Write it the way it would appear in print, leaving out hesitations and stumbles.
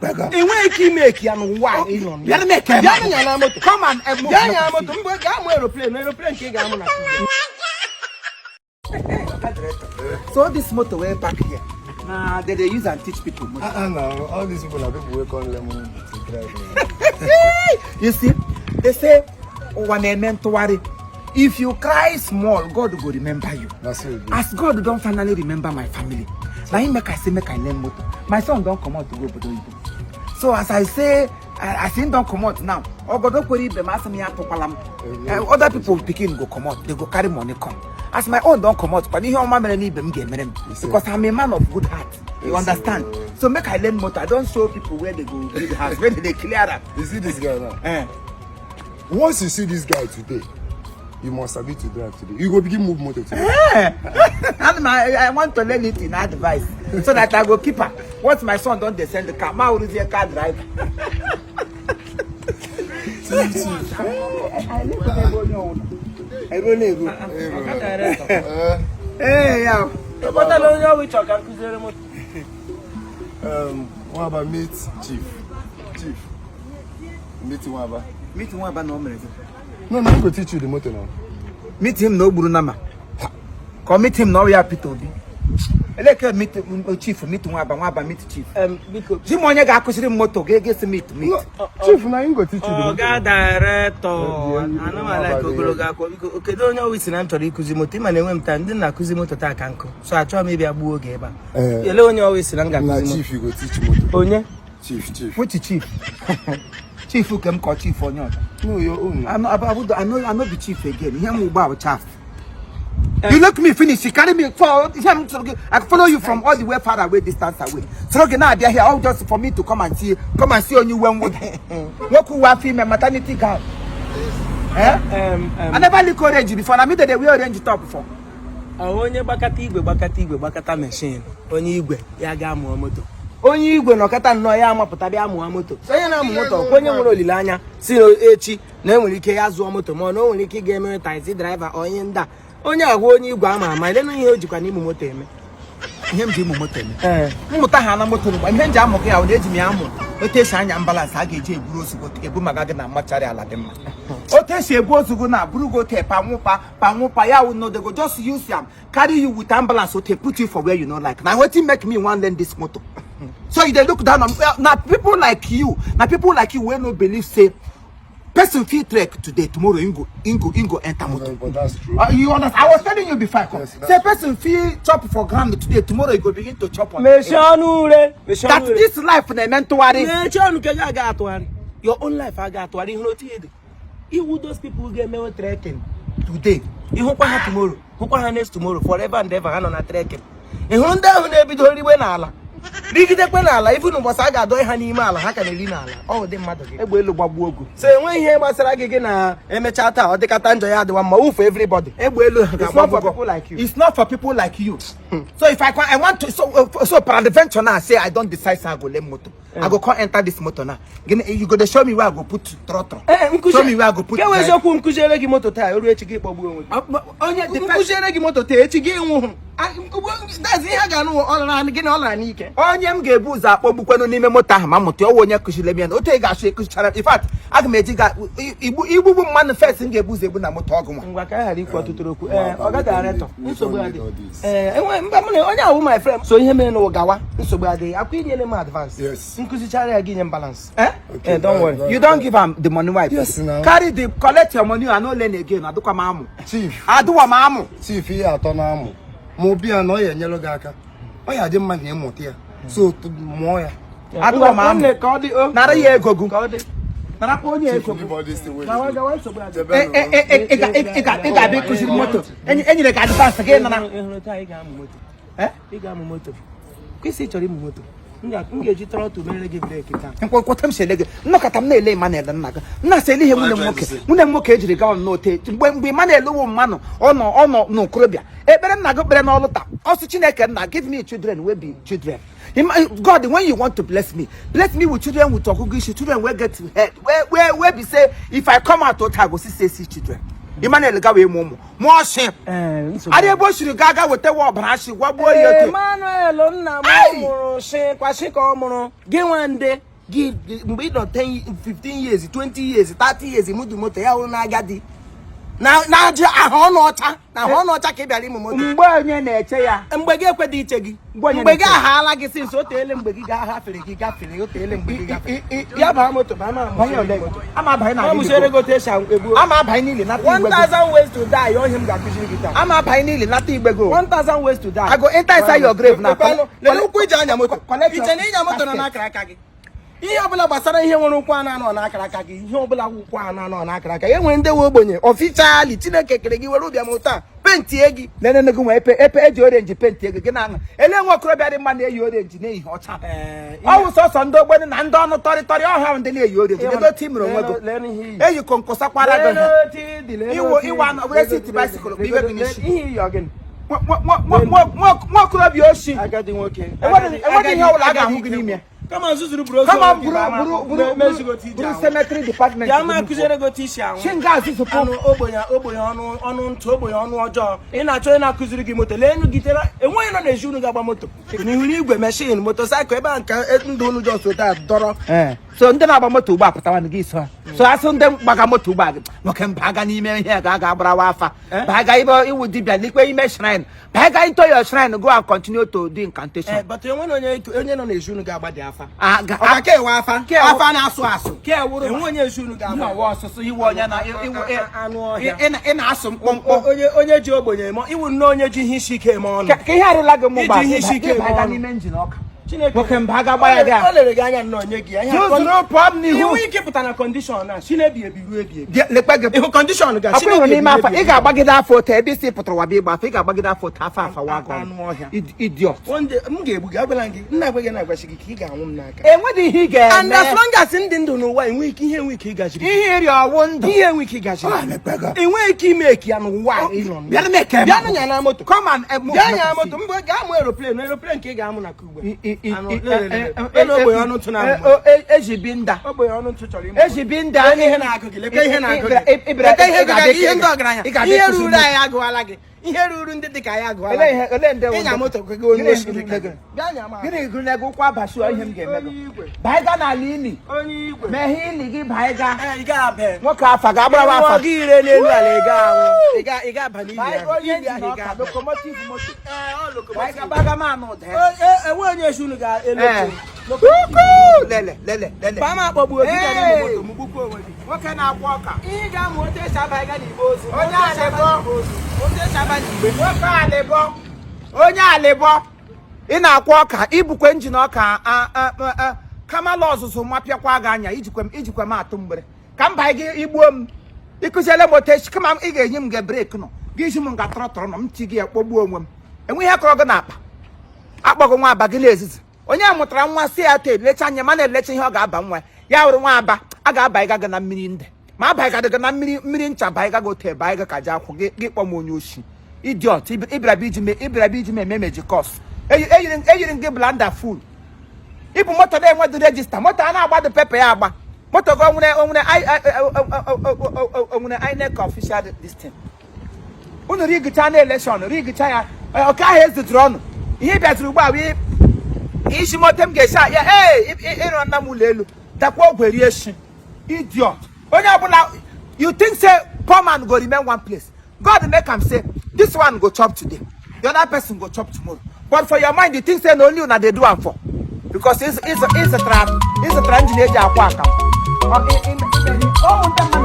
Enweghị ike ime eki ya n'ụwa a ị nọ. Bịa na m eke m. Bịa nya na moto. Come and move. Bịa nya moto mgbe ga-amụ aeroplane, aeroplane ka ị ga-amụ na. So this motor wey park here na they dey use am teach people motor. Ah, no, all these people na people wey come learn to drive. You see, they say ụwa na-eme ntụgharị. If you cry small, God go remember you. Na so e be. As God don finally remember my family, na him make I say make I learn motor. My son don comot to go obodo oyibo. So as I say, as him don comot now, ogodo kwere ibe m, asị m ya atụkwala m. Other people pikin go comot, they go carry money come. As my own don comot, kwana ihe ọma mere n'ibe m ga-emere m, because I'm a man of good heart. You understand? So make I learn motor. I don show people where they go build house, where they dey clear am. You see this guy now? Eh. Once you see this guy today, you must sabi to drive today. You go begin move motor today. Eh. And I want to learn it in advice so that I go keep am. Once my son don dey send the car, ma wuruzie car driver. Eruola eru. Eh, Ee, ya. Ịkpọtala onye ọbụ ịchọ ka m kụziere moto. Nwaba, meet Chief. Chief. Meet Nwaba. Meet Nwaba na o mere gị. No, no, I go teach you the motor now. Meet him na o gburu nama. Ka ọ meet him na ọ ya Peter Obi. Eleke meet chief, meet Nwaba, Nwaba meet chief. Biko. Ji m onye ga-akụziri m moto ga-esi meet meet. No, Chief, na him go teach you the motor. Ọga director, ana m ala ka ogologo akwụkwọ. Biko, kedu onye ọwụ isi na m chọrọ ịkụzi moto? Ịma na enwe m taa ndị na-akụzi moto taa ka nkụ, so achọghị m ịbịa gbuo oge ebe a. Eh. Ele onye ọwụ isi na m Na ga-akụzi moto? Chief, you go teach motor. Onye? Chief, Chief. Which chief? Chief ke m ka ọ chief onye ọzọ? No, your own. I no, I, I, I no, I no be chief again. Ihe m ugbu a bụ chaff. You look me finish, you carry me for ihe m soro gị. I follow you from all the way far away, distance away. Soro gị na-abịa here all just for me to come and see onye uwe mwụda. Nwoke uwe afọ ime, maternity gown. Eh? I never lick orange before. Na me dey wear orange top for. Ọ onye gbakọta igwe, gbakọta igwe, gbakọta machine, onye igwe ya ga mụọ moto. Onye igwe nọkọta nnọọ ya amapụta bịa mụọ moto. So onye na-amụ moto ọkwa onye nwere olileanya si na echi na enwere ike ya zụọ moto, ma ọ na o nwere ike ịga emere taxi driver, onye ndị a, onye ahụ, onye igwe ama ama elenu ihe o jikwa n'ịmụ moto eme. Ihe m ji ịmụ moto eme. Ee. Mmụta ha na moto n'ugbo. Ihe m ji amụ gị ahụ na eji m ya amụ otu esi anya ambulance a ga-eji eburu ozugbo ebu maka gị na mmachari ala dị mma. Otu esi ebu ozugbo na buru gị otu panwụpa panwụpa ya wụ no, they go just use am carry you with ambulance otu put you for where you no like. Na wetin make me wan learn this motor. So you dey look down on na people like you, na people like you wey no believe say person fit trek today, tomorrow him go enter motor. No, but that's true. You understand? I was telling you before I come. Yes, that's Say person fit chop for ground today, tomorrow you go begin to chop on. Mechie ọnụ ure, mechie That ọnụ ure. this life na-eme ntụgharị. Mechie ọnụ ka gị aga atụgharị. Your own life aga atụgharị ihe otu ihe dị iwu. Those people ga-emewe trekking today, ịhụkwa ha tomorrow, hụkwa ha next tomorrow, forever and ever ha nọ na trekking. Ị hụrụ ndị ahụ na-ebido riwe n'ala, rigidekwe n'ala, even ụbọchị a ga-adọ ha n'ime ala, ha ka na-eri n'ala. Ọ ụdị mmadụ gị. Egbe elu gbagbuo ogu. So enweghị ihe gbasara gị, gị na emechaa taa ọ dịkata njọ ya adịwa mma for everybody. Egbe elu. It's not for people like you. It's not for people like you. So if I can, I want to so peradventure now say I don decide say I go learn motor. I go come enter this motor now. Gini, you go dey show me where I go put throttle. Show me where I go put Ke drive. eziokwu, m kụziere gị moto taa, oru echi gị kpọgbuo onwe gị. Onye the M kụziere gị moto taa, echi gị nwụhụ. That's ihe a ga-anụ, ọ lara gị na ọ lara n'ike. Onye m ga-ebu ụzọ akpọgbukwenụ n'ime moto ahụ ma mmụta ọwụ onye kụziri m ya na otu ị ga-asụ ekụzichara. In fact, aga m eji ga igbu igbugbu mmadụ first m ga-ebu ụzọ egbu na moto ọgụ nwa. Ngwa, ka anyị ghara ikwu ọtụtụ okwu. Ee, ọga director, nsogbu adịghị. All this. Ee, enwe mba mụ na onye ahụ, my friend. So ihe mere n'ụwa gawa, nsogbu adịghị. Akwa inyere m advance. Yes. Nkụzichara ya, gị nye m balance. Eh? Okay, Eh, don't worry. You don give am the money wey I pay? Yes, now. Carry the collect your money. I no learn again. Adụkwa m amụ. Chief, Adụwa m amụ. Chief, ihe atọ na-amụ ma obi ya na ọ ya enyere gị aka, ọ ya dị mma na ịmụta ya, so mụọ ya. Adụwa m amụ. Nwanne, ka ọ dị o. Nara ya ego gụ. Ka ọ dị. Narakwa onye ego Chief, gụ. leave all this thing wey Gawa you do. gawa, nsogbu adịghị. Jebe Ị ga-abịa ịkụziri moto enyere gị advance gị nara. Ị hụrụ taa ị ga-amụ moto. Eh? Ị ga-amụ moto. Kwesị ị chọrọ ịmụ moto. M ga-eji throttle mere gị brake taa. Nkwekọta m si ele gị nnọkọta m na-ele Emmanuel nna gị, nna sị ele ihe nwunye m nwoke ejiri gawa m n'ote mgbe Emmanuel wụ mmanụ ọ nọ n'okorobịa. Ekpere nna gị kpere n'ọlụ taa, ọsụ Chineke nna, give me children wey be children. God, when you want to bless me, bless me with children with ọgụgụ isi, children wey get head wey be say if I come out otu I go see say see children. Emmanuel gawa ịmụ ụmụ mụọ shi arị ebe o siri ga aga wetawa ọbara shi gwagbuo ya ote. Emmanuel nna m mụrụ shi kwa shi ka ọ mụrụ gị nwa nde gị mgbe ị nọ 10 15 years, 20 years, 30 years mụdụ moto ya wụrụ na agadi na ajị ahụ ọnụ ọcha na ahụ ọnụ ọcha ka ị bịara ịmụ moto. Mgbe onye na-eche ya. Mgbe gị ekwedị iche gị. Mgbe onye mgbe gị na-eche. aghaala gị since o teele mgbe gị ga-ahafere gị gafere o teele mgbe gị gafere ya baa moto baa ma Banye ole? Ama abanye na ma mụsiere gị otu esi ebu. Ama abanye n'ili nata igbe go. 1000 ways to die ọ ihe m ga-akụziri gị taa. Ama abanye n'ili nata igbe go. 1000 ways to die. I go enter inside your grave now. Lele ụkwụ iji anya moto. Collect your Iche na ịnya moto nọ basket. n'akara aka gị. Ihe ọbụla gbasara ihe nwere ụkwụ anọ anọ n'akara aka gị, ihe ọbụla ụkwụ anọ anọ n'akara aka gị. E nwere ndị nwe ogbenye officially Chineke kere gị were ụbịam ụta pentie gị. Lene gị nwe epe epe eji orange penti ego gị na-aṅụ. Ele nwa okorobịa dị mma na-eyi orange na-eyi ọcha. Ọ wụ sọsọ ndị ogbenye na ndị ọnụ tọrịtọrị ọha ndị na-eyi orange. Kedu otu ị mere onwe gị? Eyi konkosa kwara gị ha. Iwu iwu anọ were seat bicycle bụ ibe gị n'isi. Ihe iyi ọ gịnị? Nwa okorobịa oshi. Agadi nwoke. Enweghị ihe ọbụla a ga-ahụ gị n'ime. Kama nzuzuru buru ozu Kama onwe gị buru baa ma- buru buru mezigo otu iji buru anwụ. cemetery department. Bịa ma akụziere gị otu isi anwụ. Chi nga azụzụpụ. Anụ ogbenye ogbenye ọnụ ọnụ ntụ ogbenye ọnụ ọjọọ ị na-achọ onye na-akụziri gị moto lee enu gị tere enweghị nọ n'ezi unu ga-agba moto n'ihu n'igwe machine motorcycle ebe a nke ndụ unu just taa dọrọ. So ndị na-agba moto ugbu a pụtawa gị so ha so asụ ndị gbaga moto ugbu a gị nwoke mba aga n'ime ihe ga aga agbarawa afa baga ibe iwu dibịa n'ikpe ime shrine baga into your shrine, go and continue to do incantation. Ee, but enweghị onye onye nọ n'ezi unu ga-agba dị afa. Ah, ga- Ọka ka ewe afa afa na-asụ asụ Ka ewuru enwe onye ezi unu ga-agba. Nwa ọsụsụ iwe onye na iwu Anụ ọhịa. ị na-asụ mkpọmkpọ. Onye onye ji ogbenye eme iwu nnọọ onye ji ihe isi ike eme ọnụ. Ka ihe arịla gị mụ gba Iji ihe isi ike eme ịba ọnụ. n'ime engine ọka. Chineke Nwoke mba aga gba ya dị a. O lere gị anya nnọọ nye gị ya. Ihe a- Zuzuru pụọ m n'ihu. Inwe ike pụta na condition a si na-ebi ebi ruo ebi ebi. Lekwe gị. Ịhụ condition ga Akwa ịhụrụ n'ime afa ị ga-agbagide afọ otu ebe isi pụtara ụwa bụ ịgba afọ ị ga-agbagide afọ otu afọ afa wa gị Anụ ọhịa. Idiot. One day m ga-egbu gị agwala m gị nna agwa gị na-agwasị gị ka ị ga-anwụ m n'aka. Enweghị ihe ị And as ga-eme. long as ndị ndụ n'ụwa enwe ike ihe enwe ike ịgaziri gị. Ihe iri ọwụ ndụ. Ihe enwe ike ịgaziri Ah, gị. lekwe gị. Enweghị ike ime eki ya n'ụwa a ị nọ. Bịanụ m eke m. Bịanụ nya na moto. Come and move. Bịa nya moto mgbe ga-amụ aeroplane aeroplane ka ị ga-amụ na Kugbe. Anụ ogbenye ọnụ ntụ na-amụ moto. Eji bi nda. Ogbenye ọnụ ntụ chọrọ ịmụ. Eji bi nda. Lekwa ihe na-agụ gị lekwa ihe na-agụ gị lekwa ihe gụga gị ihe ndị ọgaranya ihe ruru anyị agụwala gị ihe ruru ndị dị ka anyị agụwala Olee ihe olee ndị gị ịnya moto gị onye osi dị ka gị. Bịa nya ma Gịnị gụrụ ego ụkwụ abashi ihe m ga-eme Onye gị? igwe. Baiga n'ala ili. Onye igwe. Meghe ili gị baiga. Ee, ị ga-abịa Nwoke afa ga-agbara afa. Ịnwụọ gị ire n'elu ala ị ga-anwụ ị ga-aba n'ili Baiga ahụ onye ili ahụ engine ị ọka ga-aba. locomotive moto. Ee, ọ locomotive. Baiga baga m anụ ụda. Enwe onye esi unu ga-elu Ee. oche. Ukwu! Lele lele lele. Baa m akpọgbuo gị gara ịmụ Ee. moto m gbukwa onwe gị. Nwoke na-akwa ọka. Ihe ị ga-amụ otu esi aba ịga n'igbe ozu. Onye Otu esi aba alịbọ. n'igbe ozu. Otu esi aba n'igbe. Nwoke alịbọ. Onye alịbọ. Ị na-akwa ọka ibukwe engine ọka kamala ọzụzụ mapịakwa gị anya ijikwe m ijikwe m atụ mgbere ka m baa gị igbuo m ịkụziele m otu esi kama ị ga-enye m nga brake nọ gị iji m nga tọrọtọrọ nọ m ti gị ya kpọgbuo onwe m enwe ihe kọrọ gị n'akpa akpọgị nwa aba gị n'ezizi onye a mụtara nwa si ya ta elecha anya ma na-elecha ihe ọ ga-aba nwa ya wụrụ nwa aba a ga-aba ịga gị na mmiri nde ma aba ịga gị na mmiri mmiri ncha ba ịga gị otu ebe ịga ka ji akwụ gị gị kpọ m onye oshi idiot ịbịara iji me ịbịara iji m eme mejikọs eyiri m gị blanda full ịbụ moto na-enweghị register moto a na-agbado pepe ya agba moto gị onwere onwere onwere INEC official this thing unu rigicha na election rigicha ya ọka ahụ ezuturu ọnụ ihe ị bịaziri ugbu a wee isi moto m ga-esi ya ee ịrụ nna m ụlọ elu dakwa ogwe rie shi idiot onye ọbụla you think say poor man go remain one place. God make am say this one go chop today, the other person go chop tomorrow, but for your mind you think say na only una dey do am for because ịzụtara engine eji akwa akamụ. Ọ, ị- ị- ị-